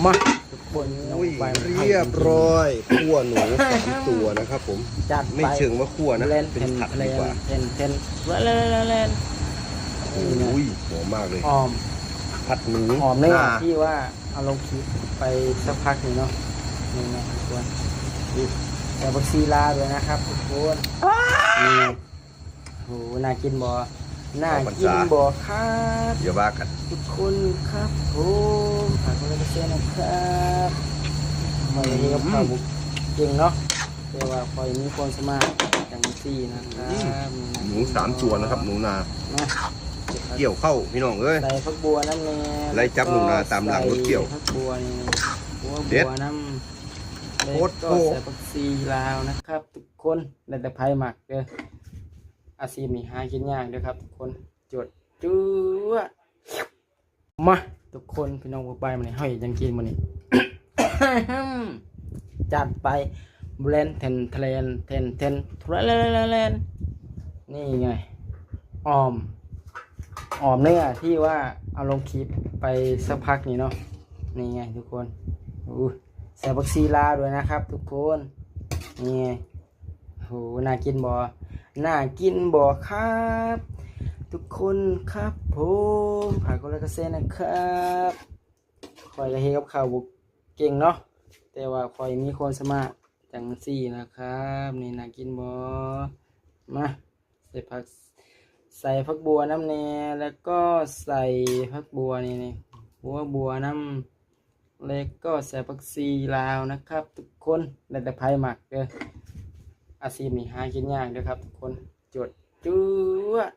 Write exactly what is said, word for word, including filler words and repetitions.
มาทุกคน อุ้ย ลงไป เรียบร้อย คั่วหนูสามตัวนะครับผม จัดไป ไม่เชิงว่าคั่วนะ เล่น เป็นผัดดีกว่า เล่นเล่นเล่นเล่น โอ้ยหอมมากเลย หอม ผัดหนู หอมเนี่ย นา ที่ว่าเอาลงคลิปไปสักพักหนึ่งเนาะ นี่ไงทุกคน นี่ใส่ผักชีลาวด้วยนะครับทุกคน นี่ไงโหน่ากินบ่น่ากินบ่ครับ อย่าว่ากัน ทุกคนครับผมฝากกดไลค์กดแชร์นะครับมาเรียนกับข้าวบุกเก่งเนาะ แต่ว่าคอยมีความสามารถจังซี่นะครับ หนูสามตัวนะครับ หนูนา นะ เกี่ยวเข้าพี่น้องเอ้ย ใส่ผักบัวน้ำแน่ ไล่จับหนูนาตามหลังรถเกี่ยว ใส่ผักบัวนี่หัว เด็ด บัวน้ำ โคตร แล้วก็ โคตร ใส่ผักชีลาวนะครับ ทุกคนแล้วแต่ไผมักเด้ออาชีพนี้หากินยากเด้อครับ ทุกคนจวดจ้วดมาทุกคนพี่น้องผู้ไปมาเนี่ยเฮาเฮ็ดหยังกินมื้อนี้ จัดไปแบรนด์แทนแทนแทนแทนแทนนี่ไงอ่อมอ่อมเนื้อที่ว่าเอาลงคลิปไปสักพักนี่เนาะ นี่ไงทุกคนอู้ใส่ผักชีลาวด้วยนะครับ ทุกคน นี่ไงโหน่ากินบ่น่ากินบ่ครับ ทุกคนครับผมฝากกดไลค์กดแชร์นะครับคอยกระเฮดกับข้าวบุกเก่งเนาะ แต่ว่าคอยมีความสามารถจังซี่นะครับ นี่น่ากินบ่มาใส่ผัก ใส่ผักบัวน้ำแน่แล้วก็ใส่ผักบัวนี่นี่หัวบัวน้ำแล้วก็ใส่ผักชีลาวนะครับ ทุกคนแล้วแต่ไผมักเด้ออาชีพนี้หากินยากเด้อครับ ทุกคนจวดจ้วด